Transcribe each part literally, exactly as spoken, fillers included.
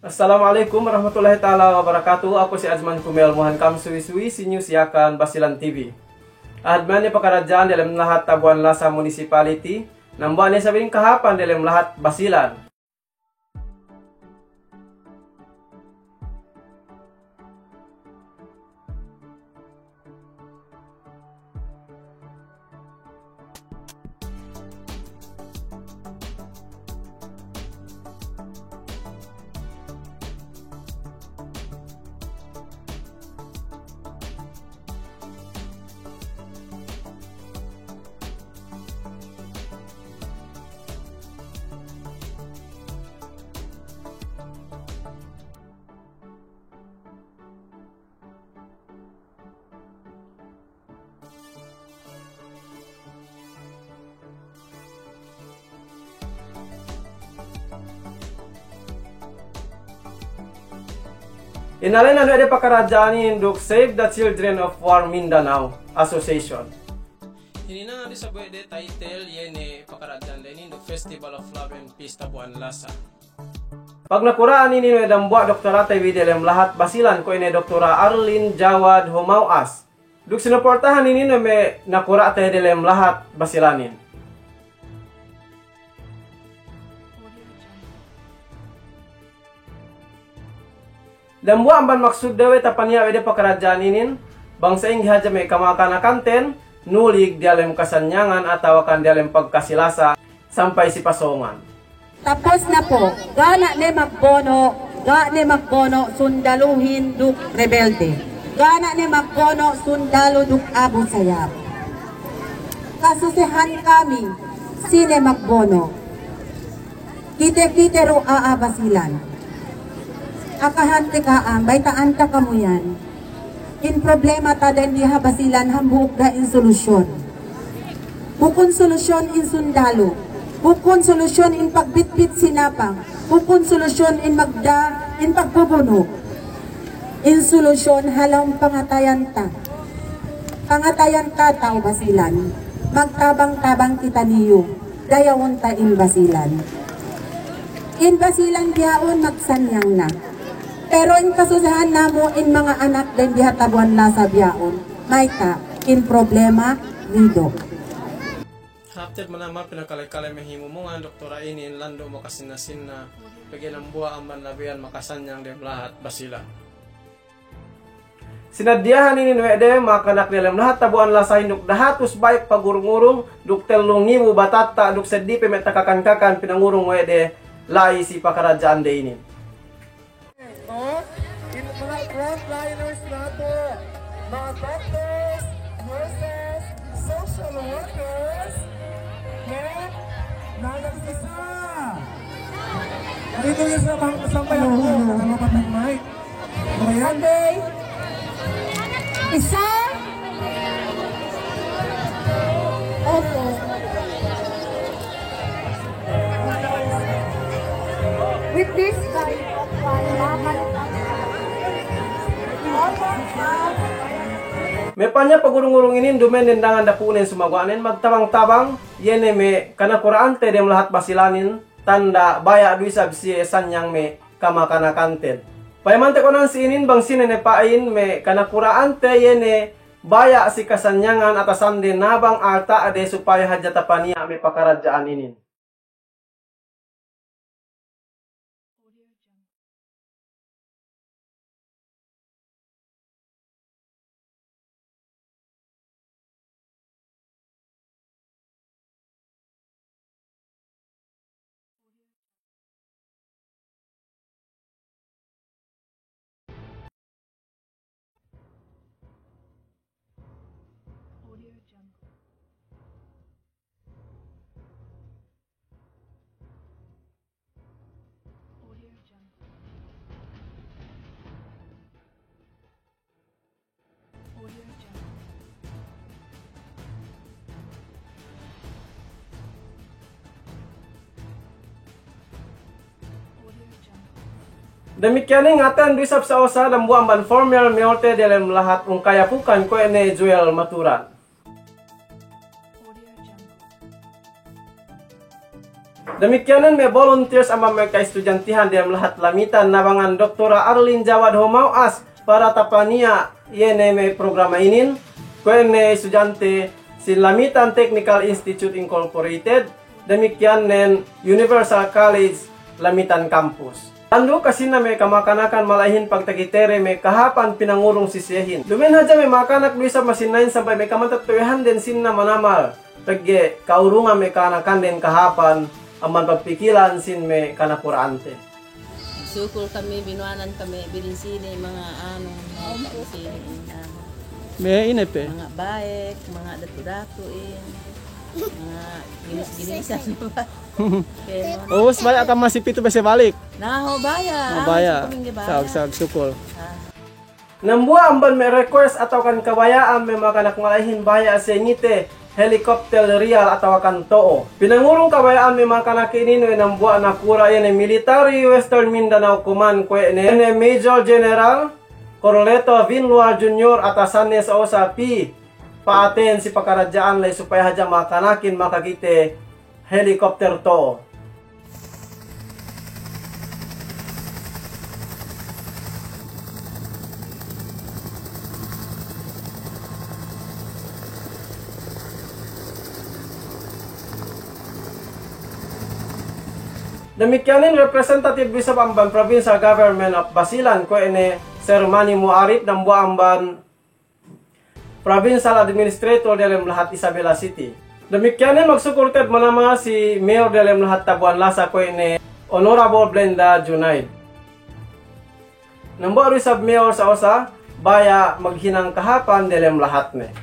Assalamu alaikum warahmatullahi ta'ala wabarakatuh. Aku si Ajman Kumel, muhan kam suwi-suwi si News Yakan Basilan T V. Ahad miya'an ne pakaradja'an diyalem lahat Tabuan Lasa Municipality, dambuwa' ne isab inin kahāpan diyalem lahat Basilan. Inalenan we' de pakaradja'an inin duk Save the Children of War Mindanao Association. Hininangan du isab we' de title iye ne pakaradja'an de inin duk Festival of Love and Peace Tabuan Lasa. Pagnakura'an inin we' dambuwa' doktorate bi diyalem lahat Basilan kuwe' ne Doktora Arlene Jawad Humauas. Duk sinuportahan inin we' me' nakura'te diyalem lahat Basilanin. Dambuwa' amban maksudde we' tapaniya' we' de pakaradja'an inin, bang sa'ingge hadja me' kamakanakanten, nulig diyalem kasanyangan atawakan diyalem pagkasi-lasa, sampay si pasōngan. Tapus na po, ga' ne magbono', ga' ne magbono' sundaluhin duk rebelde. Ga' ne magbono' sundalu duk Abu Sayyaf. Kasusehan kami, sine magbono'. Kite-kite du a'a Basilan. Akahante ka'am, bayta'an ta kamu iyan. In problemata dayn diyalem Basilan hambuuk da in solusyon. Bukun solusyon in sundalu. Bukun solusyon in pagbitbit sinapang. Bukun solusyon in magda, in pagbubunu'. In solusyon halaum pangatayanta. Pangatayanta ta'u Basilan. Magtabang-tabang kitaniyu. Dayawun ta in Basilan. In Basilan bihaun magsanyang na. Pero in kasusahan namu' in manga anak dayn diyalem Tabuan Lasa bihaun, mayta' in problema nidu. Hāp te'ed manamal pinakale-kale me' himumungan doktora inin landu' makasinna-sinna pegge' dambuwa' amban labeyan makasanyang dem lahat Basilan. Sinaddiyahan inin we' de makanak diyalem lahat Tabuan Lasa inin duk dahatus bayuk pagurung-urung duk tellu ngibu batata' duk seddi pe me' takakan-kakan pinangurung we' de la'i si pakaradja'ande inin. Oh, in mga frontliners natu', mga doctors, nurses, social workers, ne, nanagsisa. Dito yung sa pang-, sampay ako, nakalupat ng mic. Ano yan? Okay. Isa. Opo. With this kind of fun, mama. Me' pa'in pagurung-urung inin duma'in dendangan dapu'nen sumaguwa'nen magtabang-tabang, iye ne me' kanakura'ante dem lahat Basilanin, tanda' baya' du isab siye sanyang me' kamakanakanten. Payamante konan si inin bang sine ne pa'in me' kanakura'ante iye ne baya' si kasanyangan atasande nabang alta'de supaya hadja tapaniya' me' pakaradja'an inin. Damikiyan ne ngaten du isab sa'osa dambuwa' amban former mayorte diyalem lahat Ungkayapukan kuwe' ne Joel Maturan. Damikkiyanen me' volunteers amban me' ka'istudyantihan diyalem lahat Lamitan nabangan Doktora Arlene Jawad Humauas para tapaniya' iye ne me' programa inin, kuwe' ne istudyante si Lamitan Technical Institute Incorporated, damikkiyanen Universal College Lamitan Campus. Tandu' kasinna me' kamakanakan mala'ihin pagtakitede me' kahāpan pinangurung si siyehin. Duma'in hadja me' makanak du isab masinna'in sampay me' kamatetto'ahanden sinna manamal. Pegge' ka'urungan me' kanakanden kahāpan amban pagpikilan sin me' kanakura'ante. Sukul kami, binuwanan kami, bidin sini, manga anu, manga sini, anu. Me' ine pe? Manga bayek, manga datu-datu'in, manga ginis-ginisan. Ubus baya' kam masi pitu bese balik? Na, ho baya'. Ho baya'. Sag-, sag-, sukul. Dambuwa' amban me' request atawakan kabaya'an me' makanak mala'ihin baya' siye ngite helicopter riyal atawakan to'o. Pinangurung kabaya'an me' makanak inin we' dambuwa' nakura' iye ne Military Western Mindanao Command kuwe' ne, ne Major General Corleto Vinlual Junior, atasanne sa'osa pī pa'aten si pakaradja'an la'i supaya hadja makanakin makakite helicopter to'o. Damikkiyanin representative isab amban Provincial Government of Basilan kuwe' ne Sir Mani Muarip dambuwa' amban Provincial Administrator diyalem lahat Isabela City. Damikkiyanin magsukul te'ed manamal si Mayor diyalem lahat Tabuan Lasa kuwe' ne Honorable Blenda Junaid. Dambuwa' du isab Mayor sa'osa baya' maghinang kahāpan diyalem lahatne.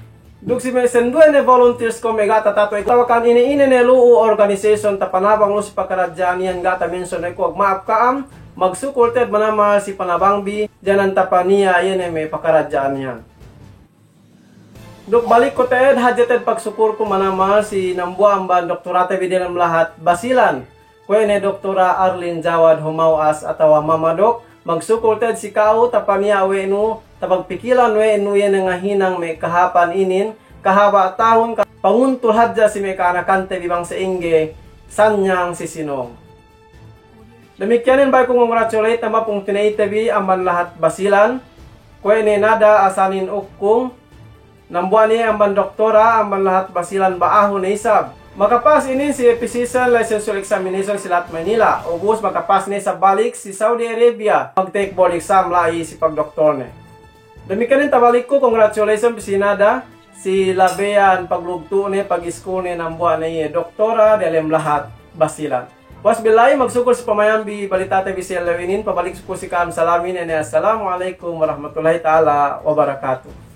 Duk si me' sinduwe ne volunteers ko' me' ga' tatato'e atawakan ine-ine ne lu'u organization tapanabang lu'u si pakaradja'an iyan ga' tamention we' ku, magma'ap ka'am, magsukul te'ed manamal si panabangbi, janan tapaniya' iye ne me' pakaradja'an iyan. Duk balik ku te'ed hadja te'ed pagsukulku manamal si dambuwa' amban doktorate bi diyalem lahat Basilan, kuwe' ne Doktora Arlene Jawad Humauas atawa Mama Dok, magsukul te'ed si ka'u tapaniya' we' nu, tapagpikilan we' nu iye ne ngahinang me' kahāpan inin, kahaba' tahun ka-, panguntul hadja si me' ka'anakante bi bang sa'ingge sanyang si sinōng. Damikkiyanin baya' ku congratulate amban pungtina'ite bi amban lahat Basilan, kuwe' ne Nada Asanin Ukung, dambuwa' ne amban doktora amban lahat Basilan ba'ahu ne isab. Makapas inin si P C C license examination si lahat Manila, ubus makapas ne isab balik si Saudi Arabia, mag-take board exam la'i si pagdoktorne. Damikkiyanin tabalik ku, congratulations si Nada, si labeyan paglugtu'ne, pagiskulne, dambuwa' ne iye doktora diyalem lahat Basilan. Wasbillahi, magsukul si pamayambi balitate bi si ellew inin, pabalik ku si ka'am salamin, ine, assalamu alaikum warahmatullahi ta'ala wabarakatuh.